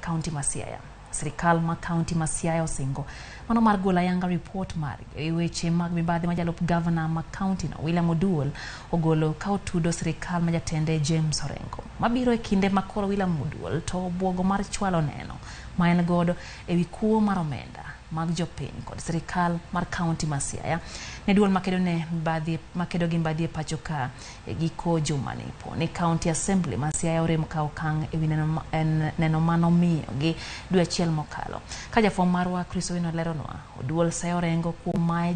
kaunti ma Siaya. Sirikal ma kaunti ma Siaya osingo mano mar golo ayanga ripot margi e weche mag mibadhi ma jalup gavana ma kaunti no William Oduol ogolo ka otudo sirikal ma jatende James Orengo. Mabiro e kinde ma koro William Oduol to obwogo mar chwalo neno ma en godo ewi kuo mar omenda mag jopiny kod sirikal mar kaunti ma Siaya ne duol makedo ne mibadhi makedo gi mibadhi e pacho ka e giko jumani po ni County Assembly ma Siaya orem kawo okang' ewi neno, en, neno manomiyogi dwe achiel mokalo. Ka jafwambo marwa Chris Owino leronwa, Oduol seyo Orengo kuom maye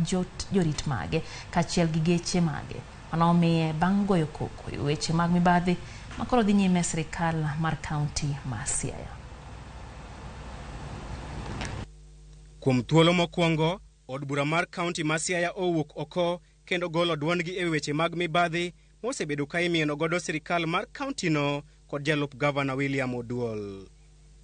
jorit mage kaachiel gi geche mage manomiye bang' goyo koko e weche mag mibadhi makoro dhi nyime e sirikal mar kaunti ma Siaya. Kuom thuolo mokwongo, od bura mar kaunti ma Siaya owuok oko kendo golo dwondgi e weche mag mibadhi mosebedo ka imieno godo sirikal mar kauntino kod jalup gavana William Oduol.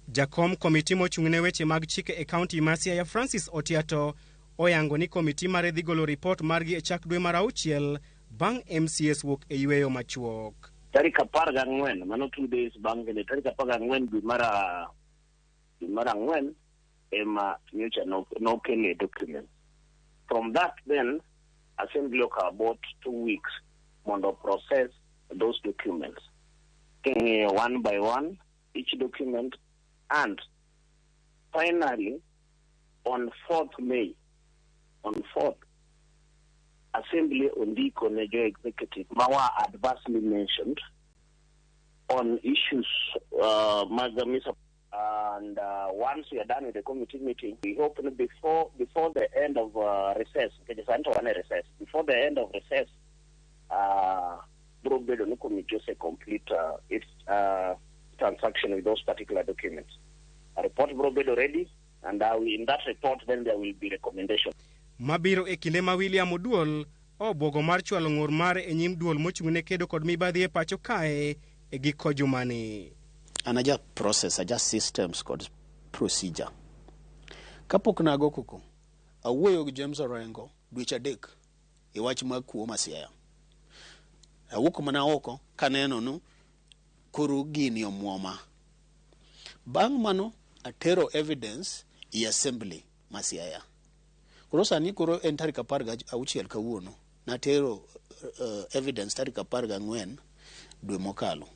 Jakom komiti mochung'ne weche mag chike e kaunti ma Siaya Francis Otiato oyango ni komiti mare dhi golo ripot margi e chak dwe mar auchiel bang' MCAs wuok e yweyo machuok. Tarik 14, mano 2 days bang' kende, tarik 14 dwe mar ang'wen ema nyocha nokele document. From that then, assembly okawo about 2 weeks mondo process those documents. King'iyo one by one each document, and finally on 4th May, on 4th, assembly ondiko ne jo executive ma were adversely mentioned on issues mag and once we are done with the committee meeting, we hope before the end of recess, nikech sani to wan e recess, before the end of recess, bro bedo ni committee ose complete its transaction with those particular documents. A report bro bedo ready, and in that report then there will be recommendation. Mabiro e kinde ma William Oduol obwogo mar chwalo ng'ur mare e nyim duol mochung'ne kedo kod mibadhi e pacho kae e giko jumani. An aja process, aja systems kod procedure. Kapok nago koko, awuoyo gi James Orengo dweche 3 e wach mag kuo ma Siaya. Awuok mana oko kaneno nu koro gini omuoma. Bang' mano atero evidence e assembly ma Siaya. Koro sani koro en tarik 16 kawuono. Natero evidence tarik 14 dwe mokalo.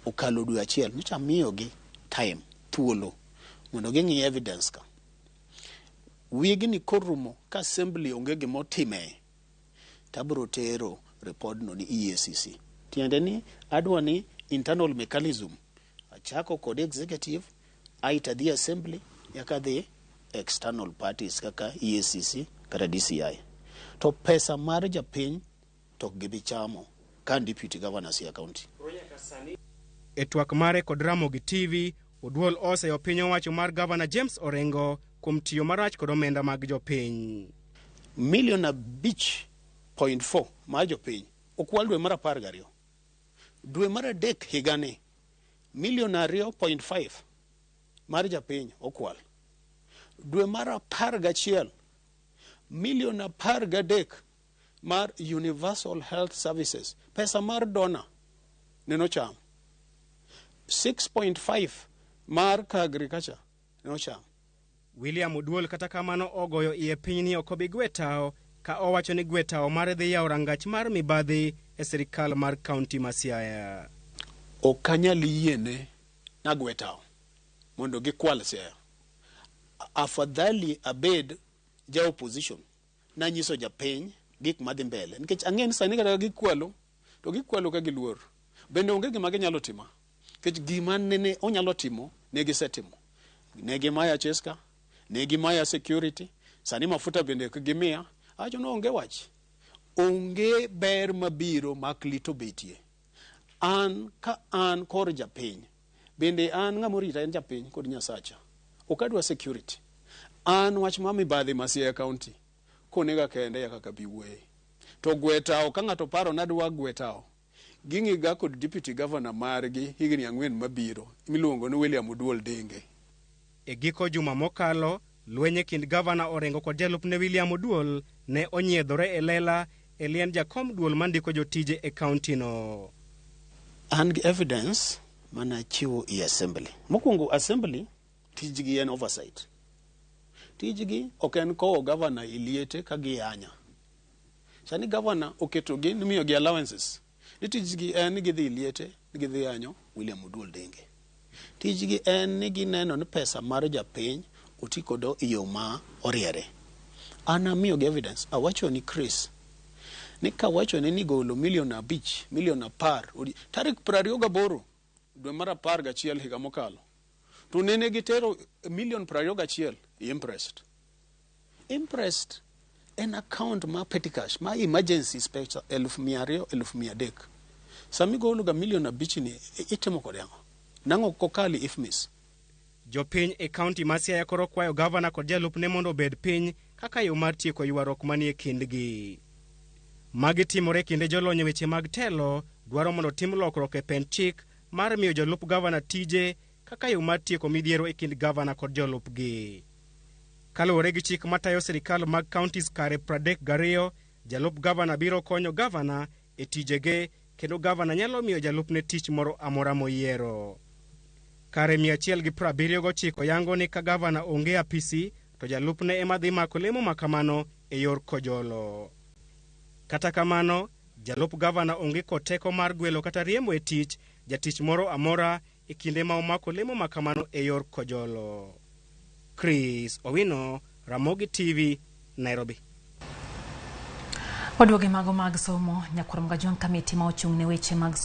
Okalo dwe achiel. Nyocha amiyogi time, thuolo mondo ging'i evidence ka. Wigni korumo ka assembly onge gima otime, tabro tero report no ni EACC. Tiende ni adwa ni internal mechanism achako kod executive aito adhi assembly nyaka adhi external parties kaka EACC kata DCI. To pesa mar japiny to ok gibi chamo ka an deputy governor Siaya County. E twak mare kod Ramogi TV, Oduol oseyo piny owacho mar gavana James Orengo kuom tiyo marach kod omenda mag jopiny. Milion 5.4 mar jopiny okwal dwe mar 12. Dwe mar adek higani milion 2.5 mar japiny okwal. Dwe mar 11 milion 13 mar Universal Health Services, pesa mar donor nenocham. 6.5 mar ka agriculture nenocham. William Oduol kata kamano ogoyo iye piny ni ok obi gwe tao ka owacho ni gwe tao mare dhi yawo rangach mar mibadhi e sirikal mar kaunti ma Siaya. Ok anyal yiene nagwe tao mondo gikwal Siaya. Afadhali abed ja opposition nanyiso japiny gik madhi mbele nikech ang'e ni sani kata gikwalo to gikwalo ka giluor. Bende onge gima ginyalo tima nikech gima nene onyalo timo ne gisetimo. Ne gimaya cheska, ne gimaya security, sani mafuta bende ok gimiya. Awacho ni onge wach. Onge ber mabiro mak lit obetie. An ka an kor japiny, bende an ng'ama orita en japiny kod Nyasacha. Ok adwa security. An wach ma mibadhi ma Siaya County konega kende ya kaka bi wuoye. To gwe tao ka ng'ato paro nadwa gwe tao, ging'iga kod deputy governor margi higni 4 mabiro miluongo ni William Oduol Denge. E giko juma mokalo, lweny e kind gavana Orengo kod jalupne William Oduol ne onyiedhore e lela e liend jakom duol mandiko jotije e kaunti no. An gi evidence mana chiwo e assembly. Mokwongo assembly Tijgi en oversight. Tijgi ok en kowo gavana e liete ka giyanya. Sani gavana oketogi ni miyogi allowances. Ni tijgi en ni gidhi e liete ni gidhi yanyo William Oduol Denge. Tijgi en ni gineno ni pesa mar japiny oti kodo e yo ma oriere. An amiyogi evidence, awacho ni Chris, ni kawachone ni golo milion 5, milion 10, tarik 28 dwe mar 11 higa mokalo, to nene gitero milion 21 e Imprest. Imprest en account ma petty cash, ma emergency pesa 200,000, 300,000. Sama igolo ga milion 5 ni, itimo kode ang'o? Nang'o ok okali IFMIS? Jopiny e kaunti ma Siaya koro kwayo gavana kod jalupne mondo obed piny kaka yo mar tieko ywaruok manie kindgi. Magi timore kinde jolony e weche mag telo dwaro mondo tim lokruok e pend chik mar miyo jolup gavana tije kaka yo mar tieko midhiero e kind gavana kod jolupgi. Kaluwore gi chik matayo sirikal mag counties kare 32, jalup gavana biro konyo gavana e tijege kendo gavana nyalo miyo jalupne tich moro amora moyiero. Kare 179 yango ni ka gavana onge apisi to jalupne ema dhi mako lemo makamano e yor kojolo. Kata kamano, jalup gavana onge kod teko mar gwelo kata riembo e tich jatich moro amora e kinde ma omako lemo makamano e yor kojolo. Chris Owino, Ramogi TV, Nairobi. Waduoge mago mag somo, nyakwar Mgajwang' kamiti ma ochung' ne weche mag